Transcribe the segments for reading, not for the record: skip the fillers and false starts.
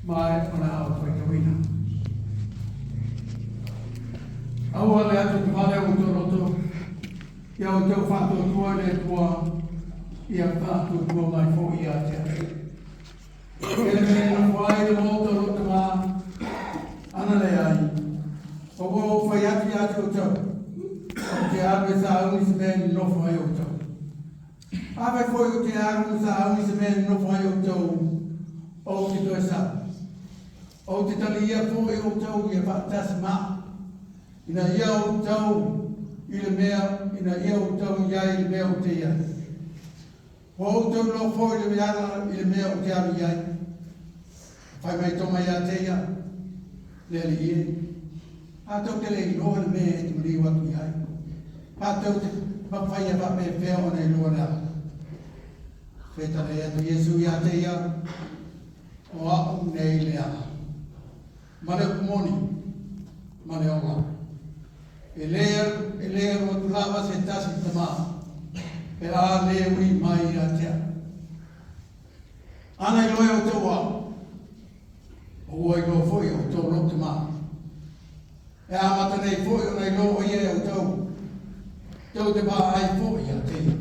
Ma e o le a ou faitauina. Aua le atuatuvale o outou loto, ia outou faatuatua i le Atua, ia faatuatua mai foi ia te au. E le mea e nofo ai le maota o lou tama, ana leai, o ua ou fai atu ia te outou, ou te alu e sauni se mea e nonofo ai outou. Afai foi ou te alu ma sauni se mea e nonofo ai outou, ou te toe sau. Ou te talia foi outou ia faatasi ma au, ina ia outou i le mea, ina ia outou i ai i le mea ou te i ai. Ua outou iloa foi le ala i le mea ou te alu i ai. Fai mai Toma ia te ia, Le Alii e, a tou te le iloa le mea e te maliu atu i ai, a tou te mafai e faapefea ona iloa le ala? Fetalai atu Iesu ia te ia, O au nei le ala, ma le upu moni, ma le ola. E le e le alu atu lava se tasi i Tamā, pe a le ui mai ia te au. Ana iloa e outou au, o ua iloa foi e outou lou Tamā. E amata nei foi ona iloa o ia e outou, tou te vaai foi ia te ia.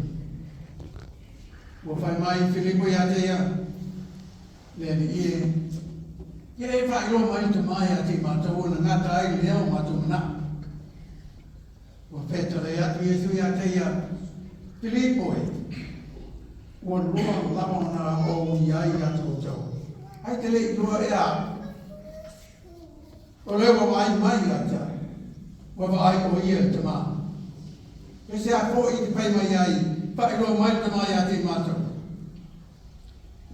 Ua fai mai Filipo ia te ia, Le Alii e, ia e faailoa mai le Tamā ia te i matou ona gata ai lea o matou manao. Ua fetalai atu Iesu ia te ia, Filipo e, ua loa lava ona ou i ai ia te outou, ai te le i iloa ea au. O lea ua vaai mai ia te au, ua vaai o ia i le Tamā. E se a foi i te fai mai ai, faailoa mai le Tamā ia te i matou.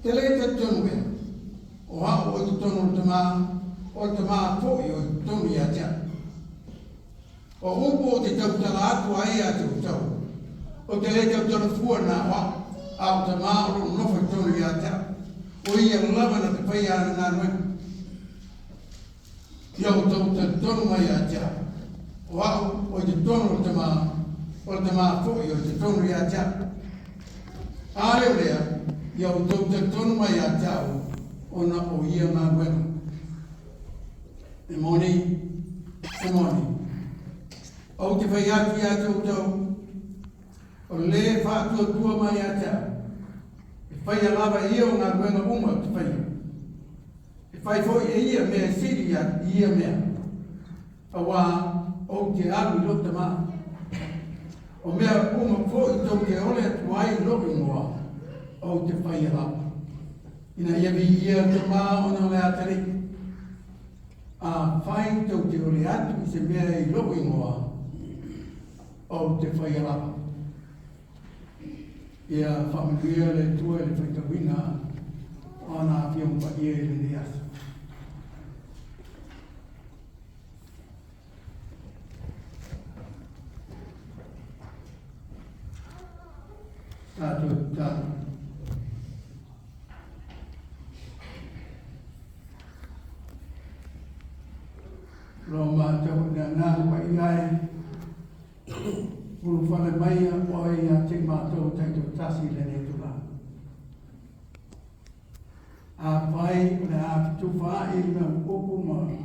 Te le talitonu ea, o au o i totonu o le Tamā, o le Tamā foi o i totonu ia te au. O upu ou te tautala atu ai ia te outou, ou te le tautala fua na o au, a o Tamā o lo o nofo i totonu ia te au, o ia lava na te faia ana galuega. Ia outou talitonu mai ia te au, o au o i totonu o le Tamā, o le Tamā foi o i totonu ia te au. A le o lea, ia outou talitonu mai ia te au, ona o ia galuega. E moni, e moni. Ou te fai atu ia te outou, o le faatuatua mai ia te au, e faia lava e ia o galuega uma ou te faia. E fai foi e ia mea e sili i ia mea, auā ou te alu i lou Tamā. O mea uma foi tou te ole atu ai i lou ingoa, ou te faia lava, ina ia viia le Tamā ona o le Atalii. Afai tou te ole atu i se mea i lou ingoa, ou te faia lava. Ia faamanuia le Atua i le faitauina o ana Afioga Paia i lenei aso. Tātou tatalo. Lo mātou i nā nā paia ai, Ulufale mai a oe ia te mātou taitoatasi i lenei tulaga. Afai o le a fetufaai le mea upu ma le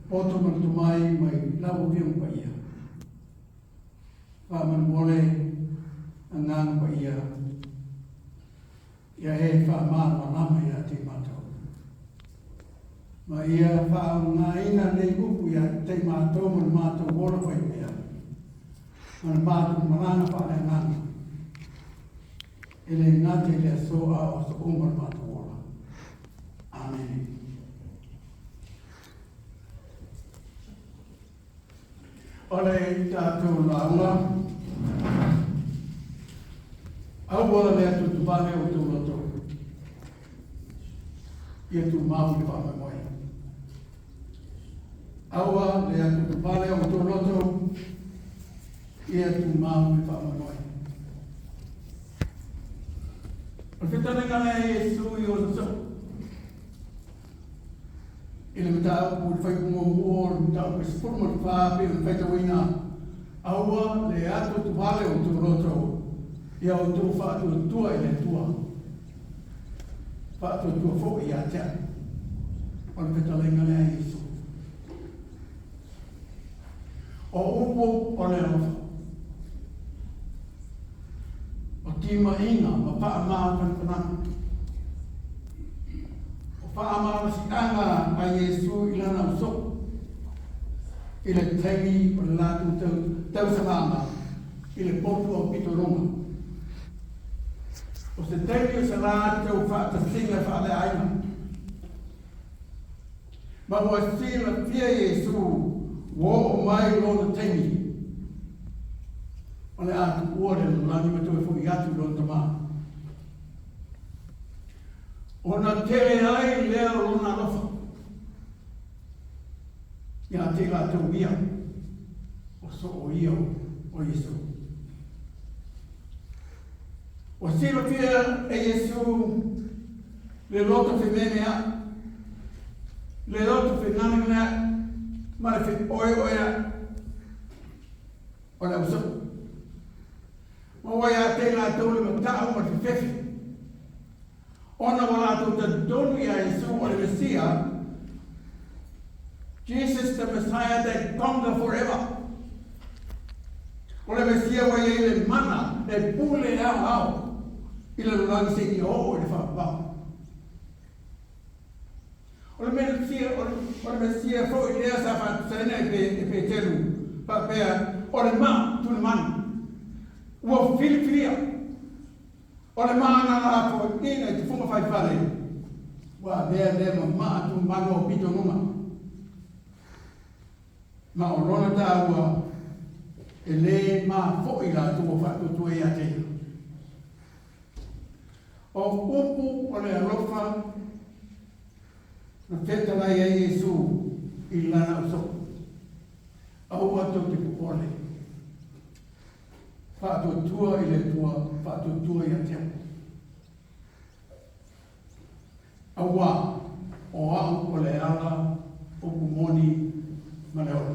poto ma le tomai mai lau Afioga Paia. Faamolemole Agaga Paia, ia e faamalamalama ia te matou. Ma ia faaaogaina nei upu ia te matou ma le matou ola fai pea, ma le matou malaga faaleagaga, e le gata i le aso a o aso uma le matou ola. Amene. O le tatou lauga, aua le atuatuvale o outou loto, ia tumau i le faamoemoe. Aua le atuatuvale o outou loto, ia tumau i le faamoemoe. O le fetalaiga lea a Iesu i ona soo, I le mataupu i le fuaiupu muamua o le mataupu e 14 pei ona faitauina, Aua le atuatuvale o outou loto, ia outou faatuatua i le Atua, faatuatua foi ia te au. O le fetalaiga lea a Iesu. O upu o le alofa. O timaiga ma faamafanafanaga. O faamalosiaga a Iesu i lana ausoo i le taimi o le latou tausagaga i le potu aupito luga. O se taimi o se latou faatasiga faaleaiga. Ma ua silafia e Iesu ua oo mai lona taimi o le a tuua le lalolagi ma toe fo'i atu i lona Tamā. Ona tele ai lea o lona alofa ia te i latou ia o soo ia o Iesu. Ua silafia e Iesu le loto fememea'i, le loto fenanenanea'i ma le feoeoea'i o le ausoo. Ma ua ia te i latou le mata'u ma le fefefe, ona ua latou talitonu iā Iesu o le Mesia, Jesus the Messiah that conquer forever. O le Mesia ua i ai le mana e pule aoao i le lalolagi seia oo i le faavavau. O le Mesia, o le Mesia foi lea sa faatusaina e Peteru faapea, o le maa tulimanu ua filifilia, o le maa na lafoaiina i tufuga faifale, ua avea lea ma maa tulimanu aupito luga. Ma o lona taua e lē mafo'i latou ua faatuatua ia te ia. O upu o le alofa na fetalai ai Iesu i lana ausoo, Aua tou te popole, faatuatua i le Atua, faatuatua ia te au. Auā, o au o le ala, upu moni ma le ola.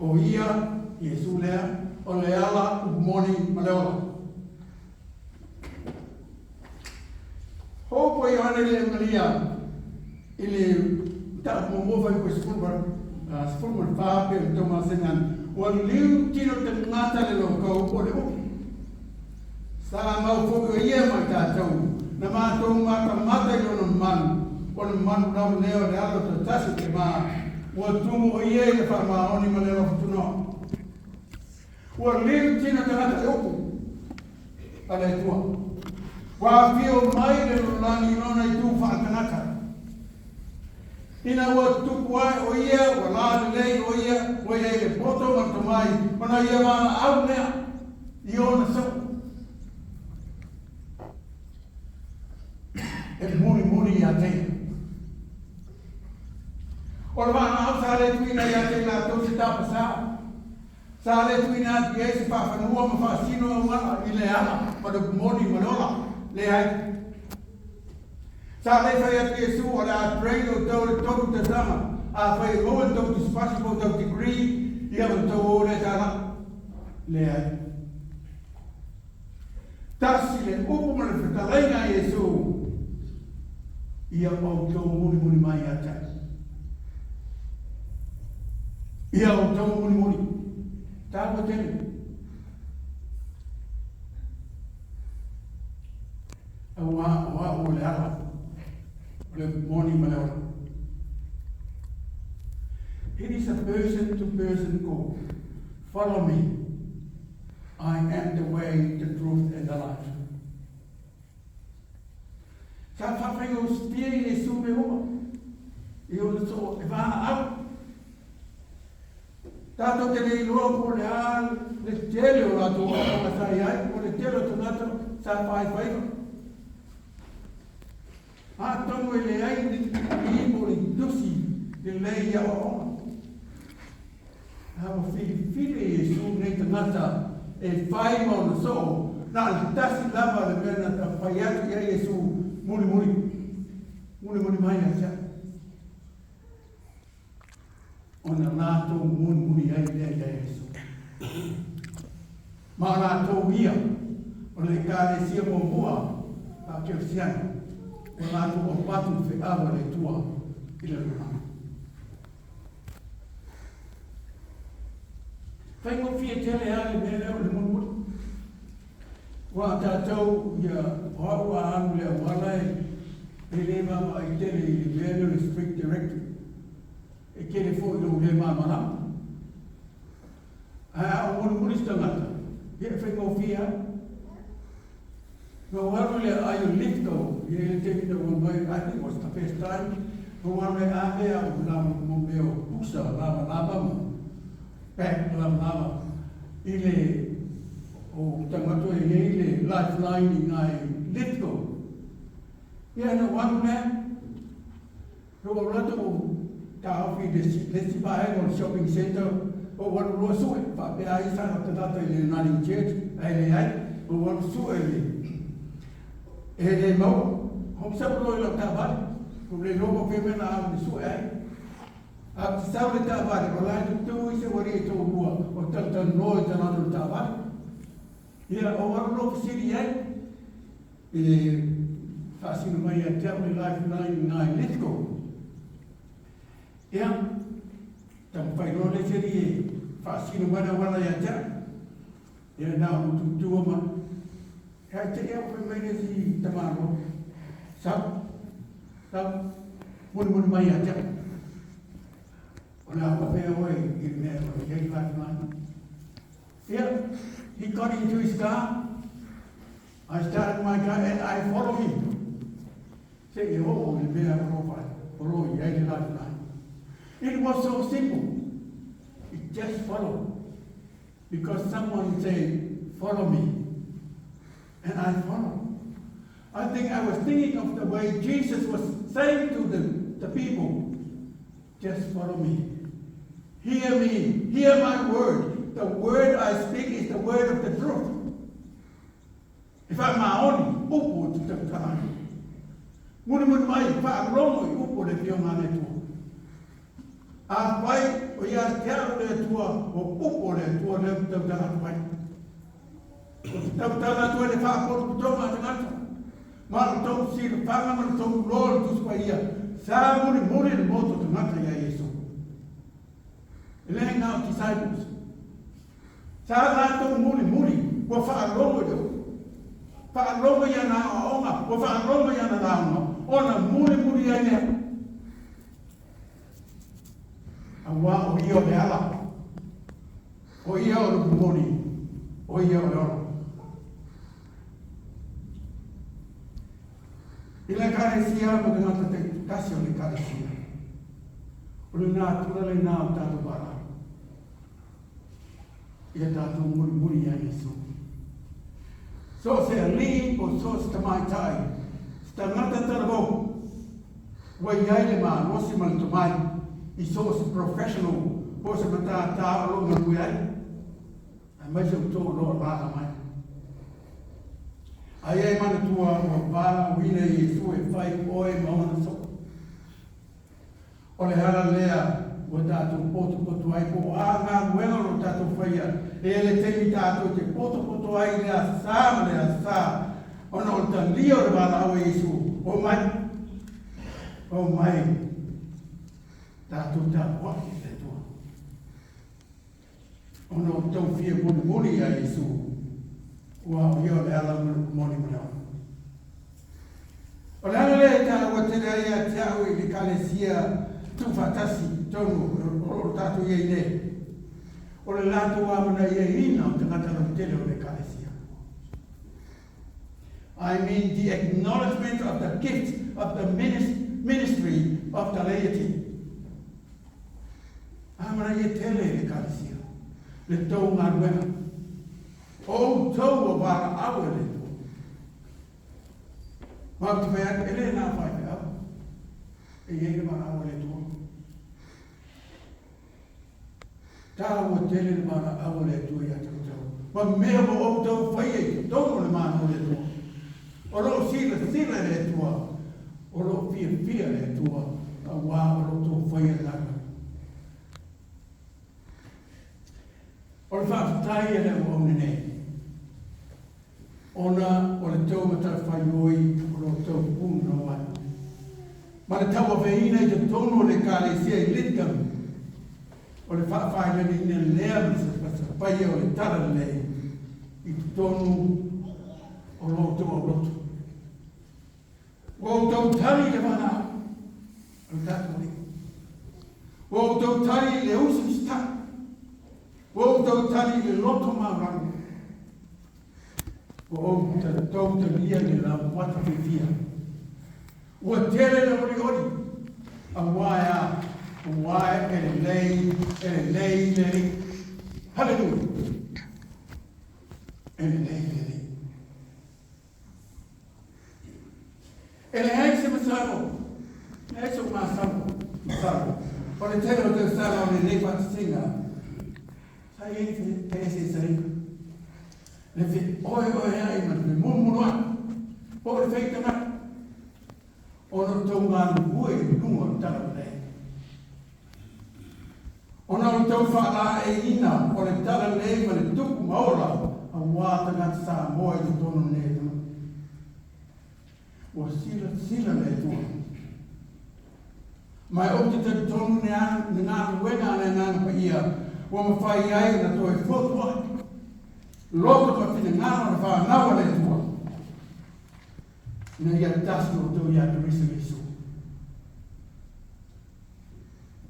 O ia, Iesu lea, o le ala, upu moni ma le ola. Hopo Ioane i le Eukalia i le mataupu muamua fuaiupu 14 pe o le taumasina ane, ua liu tino tagata le lokou o le upu. Sa mau foi o ia ma i tatou, na matou matamata i lona mamalu, o le mamalu lava lea o le alo toatasi o le ma, ua tumu o ia i le faamaoni ma le alofa tunoa. Ua liu tino tagata le upu a le Atua. Ua afio mai le lalolagi i lona itu faatagata. Ina ua tupu ae o ia, ua lalelei o ia, ua i ai le poto ma le tomai, ona ia valaau lea i ona soo e mulimuli ia te ia. O le valaau sa le tuuina ia te i latou se tapasā, sa le tuuina atu i ai se faafanua ma faasino auala i le ala ma le upu moni ma le ola, leai. Sa le fai atu Iesu o le a train outou i le tolu tausaga, afai e maua le tou tusipasi po o tou degree, ia ona tou o lea tala. Leai. Tasi le upu ma le fetalaiga a Iesu, ia outou mulimuli mai ia te au. Ia outou mulimuli. Taua tele. Auā o au o le ala, o le moni ma le ola. It is a person to person call. Follow me. I am the way, the truth and the life. Sa faafaigofie i Iesu mea uma i ona soo e valaau. Tatou te le iloa po o le a le tele o latou aoaoga sa i ai, po o le tele o tagata sa faifaiva. Atonu e leai ni i po o ni tusi lelei i aoaoga. A ua filifili e Iesu nei tagata e fai ma ona soo, na o le tasi lava le mea na fai atu i ai Iesu, Mulimuli, mulimuli mai ia te au. Ona latou mulimuli ai lea ia Iesu. Ma o latou ia o le Ekalesia muamua faa-Kerisiano. Ua latou avatu le feau a le Atua i le lalolagi. Faigofie tele lava le mea lea o le mulimuli. Aua o tatou ia, o au a alu i le auala e le vaavaai tele i le mea lea o le street directory. E tele foi lou le malamalama. Ae a ou mulimuli se tagata, ia e faigofie lava. Na ou alu i le aai o Lithgow i le taimi na ou alu ai, I think it was the first time, na ou alu e ave au lava mo mea o pusa lavalava ma bag lavalava i le o tagata e i ai le lifeline i ina i Lithgow. Ia na ou alu lea, na ou alu atu ou taofi i le isi vaega o le shopping centre, ou alu loa sue, faapea ai sa tagata i le Uniting Church, ae leai, ou alu sue i le, e le maua. Ou sau loa i lau taavale, ua le iloa po o fea mea na alu e sue ai. Ae ou te sau i le taavale, o la e tutu i se ualii e toalua o talatalanoa i talana o le taavale. Ia, ou alu loa fesili i ai, e faasino mai ia te au le lifeline i ina i Lithgow. Ia, taumafai loa le isi alii e faasino mai le auala ia te au. Ia, na ona tutua ma, ae te i au fai mai le isi tamaloa, sau, sau, mulimuli mai ia te au. O le a faapea oe i le mea o i ai le lifeline. Ia, he got into his car, I started my car and I follow him. Se i oo i le mea o lo o o lo o i ai le lifeline. It was so simple. It just followed. Because someone said, follow me. And I followed. I think I was thinking of the way Jesus was saying to the people, just follow me. Hear me. Hear my word. The word I speak is the word of the truth. E faamaoni upu o te tautala ai. Mulimuli mai, faalogo i upu o le Afioga a le Atua. Afai o ia te au le Atua, o upu o le Atua lea ou te tautala atu ai. Ou te tautala atu ai le faapotopotoga a tagata, ma o le tou silafaga ma le tou loa o le Tusi Paia, sa mulimuli le motu o tagata iā Iesu. E le na o disciples. Sa latou mulimuli, ua faalogo i le upu. Faalogo i ana aoaoga, ua faalogo i ana lauga, ona mulimuli ai lea. Auā o ia o le ala, o ia o le upu moni, o ia o le ola. I le Ekalesia ma tagata taitasi o le Ekalesia, o le natura lena o tatou valaau. Ia tatou mulimuli ia Iesu. So o se alii po so o se tamaitai, se tagata talavou, ua i ai le malosi ma le tomai i so o se professional po o se matata o lo o galue ai, aemaise outou o lo o alaala mai. Aia e manatua ua valaauina Iesu e fai oe ma ona soo. O le ala lea ua tatou potopoto ai po o a galuega o lo o tatou faia, e i ai le taimi tatou te potopoto ai i le asa ma le asa, ona o le talia o le valaau a Iesu, Omai, omai, tatou tapuai i le Atua. Ona o tou fia mulimuli ia Iesu, ua o ia o le ala moni ma le ola. O le ala lea e taua tele ai ia te au i le Ekalesia Tuufaatasi tonu o lo o tatou i ai nei, o le latou amanaiaina o tagata lautele o le Ekalesia. I mean the acknowledgement of the gift of the ministry of the laity. Amanaia tele e le Ekalesia le tou galuega. O outou ua valaau e le Atua. Ma ou te fai atu, e le na faifeau e i ai le valaau a le Atua. Taua tele le valaau a le Atua ia te outou, ma mea ua outou faia i totonu o le Malo o le Atua. O lo o silasila le Atua, o lo o fiafia le Atua, auā o lo o outou faia le galuega. O le faafetai a le auauna nei, ona o le tou matafaioi o lo outou punonou ai. Ma le tauaveina i totonu o le Ekalesia i Lidcombe, o le faafaileleina lea ma se paia o le Talalelei i totonu o lo outou aulotu. Ua outou tali i le valaau a le tatou Alii. Ua outou tali i le usiusitai. Ua outou tali i le loto maualalo. Ua outou talia i le laumata fiafia. Ua tele le olioli, auā e a? Auā e lelei, e lelei le Alii. Haleluia! E lelei le Alii. E leai se masalo, leai sou masalo, masalo, o le tele o tausaga o lenei faatasiga, sa i ai le feeseeseaiga, le feoeoeai ma le femumunuai, po o le feitaga'i, ona o le tou galulue i luga o le talalelei. Ona o le tou faalaeiina o le talalelei ma le tupu ma ola auā tagata Samoa i totonu o lenei atunuu. Ua silasila le Atua. Ma ou te talitonu le galuega a le Agaga Paia ua mafai ai ona toe fotuai loto ma finagalo o le fanau a le Atua ina ia tasi outou ia Keriso Iesu.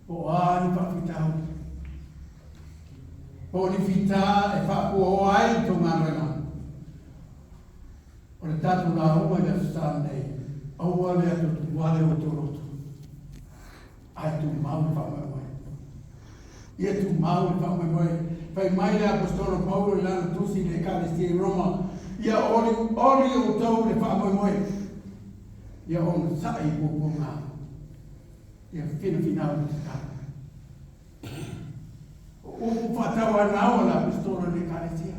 Po o a ni faafitauli, po o ni fita e faapuaoa ai le tou galuega, o le tatou lauga i le Aso Sa lenei, aua le atuatuale o outou loto, ae tumau le faamoemoe. Ia tumau le faamoemoe. Fai mai le Aposetolo Paulo i lana tusi i le Ekalesia i Roma, Ia olioli outou i le faamoemoe, ia onosai i puapuaga, ia finafinau i le tatalo. O upu faatauanau a le Aposetolo i le Ekalesia.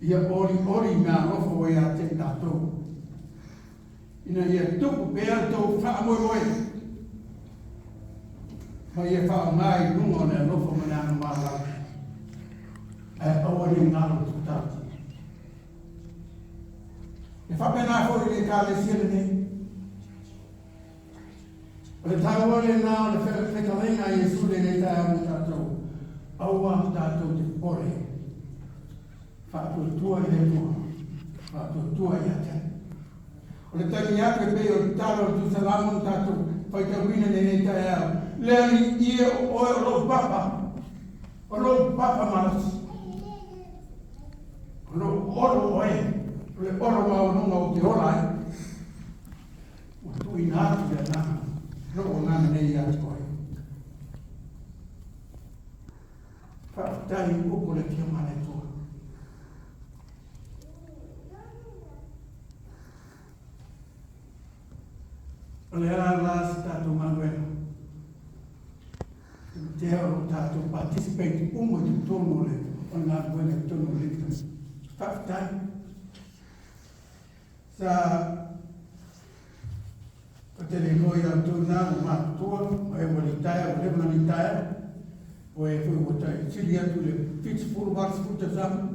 Ia olioli i mea alofa ua ia te i tatou, ina ia tupu pea le tou faamoemoe, ma ia faaaoga i luga o le alofa ma le agaga maualalo, ae aua ne i galo le tatalo. E faapena foi i le Ekalesia lenei. O le taua lena o le fetalaiga a Iesu i lenei taeao mo tatou, aua tatou te popole, faatuatua i le Atua, faatuatua ia te Ia. O le taimi atu e pei o le tatalo a le Tuisalamo na tatou faitauina i lenei taeao, Le Alii e, o oe o lou papa, o lou papa malosi, o lou olo oe, o le olo maualuga ou te ola ai. Ua tuuina atu le agaga, lou agaga nei ia te oe. Faafetai i upu o le Afioga a le Atua. O le a la se tatou galuega? Te matea o lo tatou participate uma i totonu o le galuega i totonu o le Faafetai. Sa ou te le iloa ia outou na ua matutua, ma e ua litaea, ua leva ona litaea, o e foi ua tai sili atu i le 70, 80 tausaga.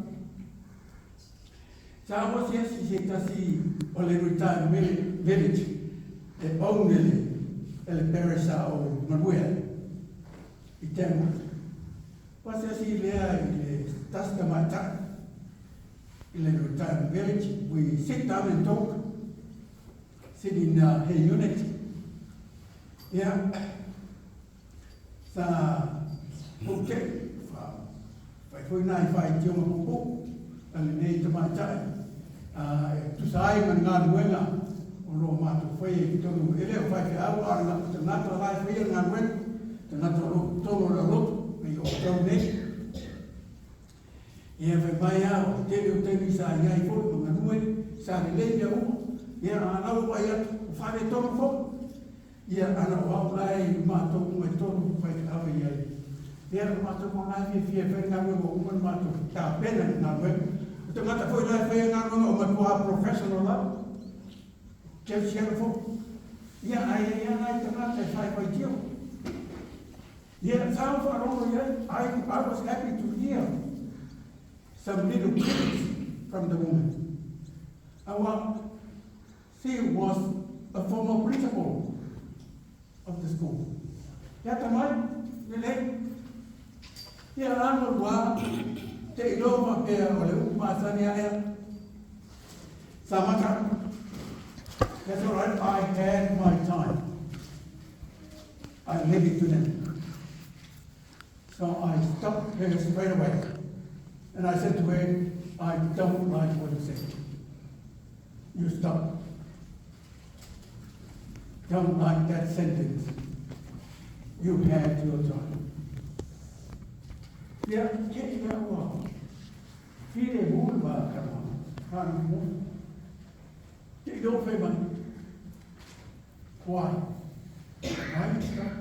Sa ou asiasi i se tasi o le retirement village e own e le, e le parish sa ou galue ai i Tamworth. Ou asiasi lea i le tasi tamaitai i le retirement village. We sit down and talk, sit in her unit. Ia, sa ou te fai foi nai faitioga puupuu a lenei tamaitai e tusa ai ma le galuega o lo o matou faia i totonu, e le o faifeau a o le tagata la e faia le galuega, tagata o lo o totonu o le aulotu, pei o outou nei. Ia fai mai a, o le tele o taimi sa i ai foi ma galue, sa lelei mea uma, ia a la ua vaai atu, ua faaletonu foi. Ia ana o au la e i matou uma e tolu faifeau e i ai. Ia o matou uma la e fiafia e fai le galuega ua uma ona matou tapena i le galuega. O tagata foi la e faia galuega o matua professional lava. Kerisiano foi. Ia ae i ai lava nai tagata e faefaitio. Ia sa ou faalogo i ai, I was happy to hear some little critics from the woman. Aua she was a former principal of the school. Ia atamai, lelei. Ia lanu lua, te iloa faapea o le upu masani a ea. Samata, that's all right, I had my time. I leave it to them. So I stopped her straight away. And I said to her, I don't like what you said. You stop. Don't like that sentence. You had your time. Ia, ke ia ua. File mu le ma kanoa. Ka mu. Te i fai mai. Why? Why you stop?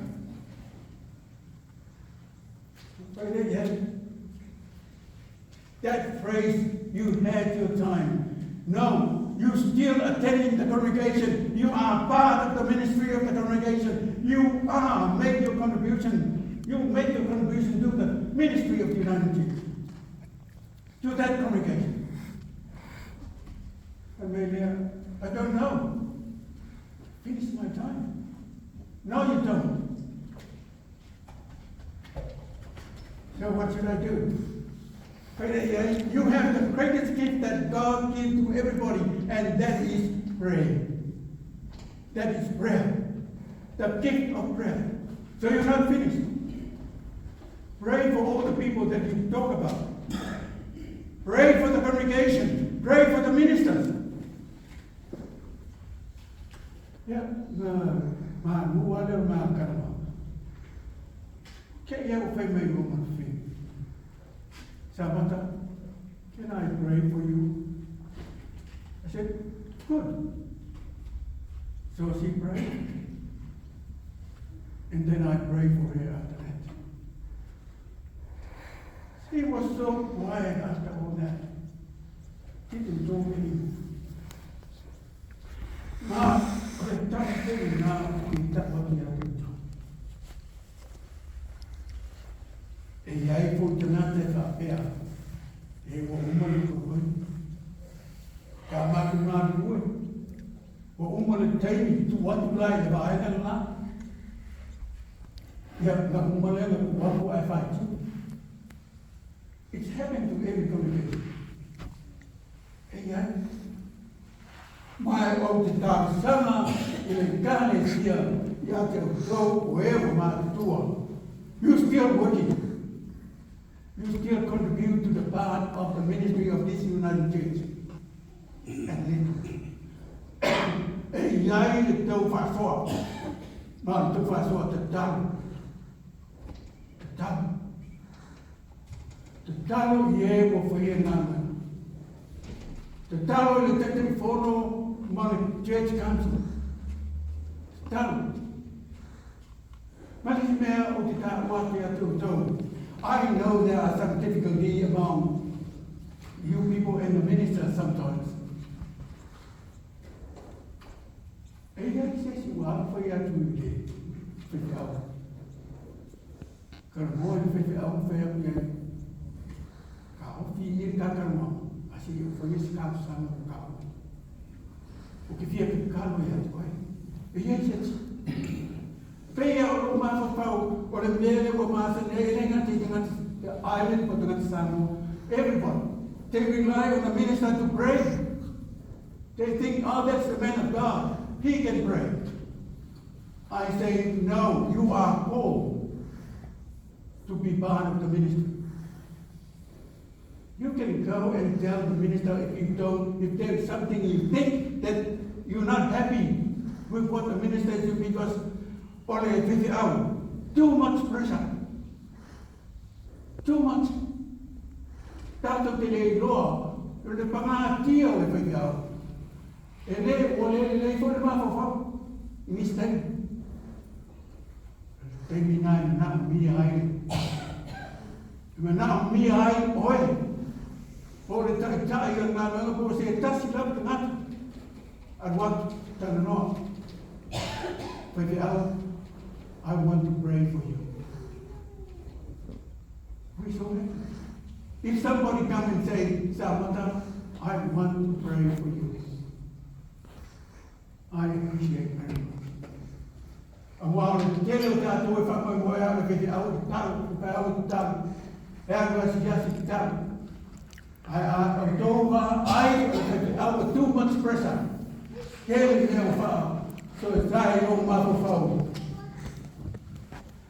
Fai le ia. That phrase, you had your time. No, you still attending the congregation. You are part of the ministry of the congregation. You are make your contribution. You make your contribution to the ministry of the United Church. To that congregation. Amelia, I don't know. Finish my time. No, you don't. So what should I do? You have the greatest gift that God gives to everybody, and that is prayer. That is prayer. The gift of prayer. So you're not finished. Pray for all the people that you talk about. Pray for the congregation. Pray for the ministers. Ia, na ma nu ale ma karama. Ke ia o fai mai o manafi. Samata, can I pray for you? I said, good. So she prayed. And then I prayed for her after that. She was so quiet after all that. Didn't talk anymore. Ma, o le tasi na i ta waki atu tau. E iai foi tagata e faapea, e ua uma le taumai. Ka matou galulue, ua uma le taimi, tuu atu la i le vaega lena. Ia, na uma lea na tuu atu ae faitio. It's happened to every congregation. E iai. Ma ou te talosaga i le Ekalesia ia te outou o e ua matutua. You still working. You still contribute to the part of the ministry of this United Church. And then, e iai le tau faasoa, ma le tau faasoa tatalo. Tatalo. Tatalo i e ua faia galuega. Tatalo i le Taitaifono ma le Church Council. Tatalo. Ma le isi mea ou te taua atu ia te outou, I know there are some difficulty among you people and the minister sometimes. E iai se isi ua alu fai atu i le faifeau. Kalamoa i le faifeau ma fai atu i ai, Ka ofi i le ta talanoaga, a se i ou faia se talosaga mo kāua. Ou te fia tatalo ia te oe. E iai se isi. Pei a o lou mafaufau o le mea lea ua masani ai, e le gata i tagata Island po o tagata Samoa, everybody, they rely on the minister to pray. They think, oh, that's the man of God. He can pray. I say, no, you are called to be part of the ministry. You can go and tell the minister if you don't, if there is something you think that you're not happy with what the minister is doing because o le faifeau, too much pressure. Too much. Tatou te le iloa o le pagatia o le faifeau. E le, ua le lelei foi le mafaufau i nisi taimi. O le taimi na e manaomia ai, e manaomia ai oe, po o le taitai o le galuega po o se tasi lava tagata, alu atu, talanoa, faifeau, I want to pray for you. We so happy. If somebody come and say, Samata, I want to pray for you. I appreciate very much. Aua o le tetele o tatou e faamoemoe au le faifeau e tatalo, le faifeau e tatalo, e alu asiasi tatalo. Ae a outou vaai o le faifeau ua too much pressure. Tele mea ua faasoesa i lou mafaufau.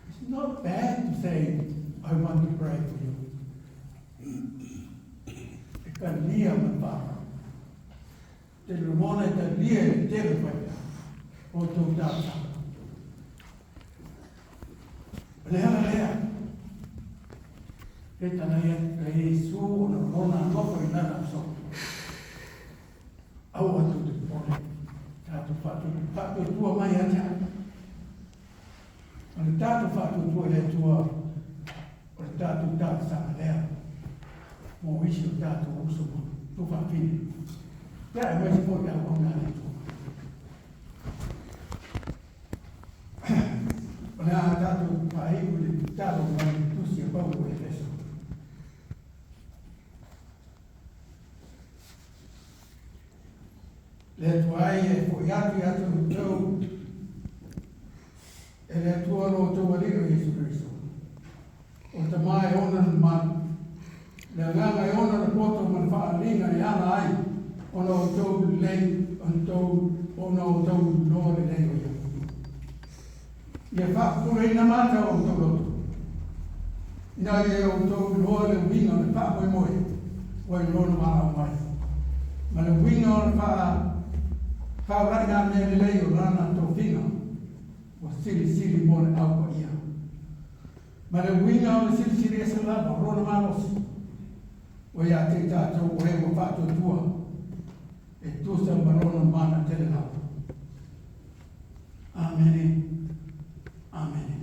It's not bad to say, I want to pray for you. E talia ma le faaaloalo. Te lagona e talia e le tele o faifeau o outou talosaga. O le ala lea, e talai atu e Iesu ona o lona alofa i lana aso. Aua tou te popole, tatou faatuatua mai ia te au. O le tatou faatuatua i le Atua, o le tatou talosaga lea mo isi o tatou uso ma tuafafine. Ia, aemaise foi le auauna a le Atua. O le a tatou faaiu i le tatalo mai le tusi a Paulo i Efeso. Le Atua e e fo'i atu ia te outou e le Atua lo outou Alii o Iesu Keriso. O le Tama e ona le mamalu, le Agaga e ona le poto ma le faaaliga e ala ai ona outou lelei ona outou iloa lelei o ia. Ia faapupuleina mata o outou loto, ina ia outou iloa le uiga o le faamoemoe ua i lona valaau mai, ma le uiga o le faaulaiga mea lelei o lana tofiga ua silisili mo le Au Paia, ma le uiga o le silisili ese lava o lona malosi ua ia te i tatou o e ua faatuatua e tusa ma lona mana tele lava. Amene. Amene.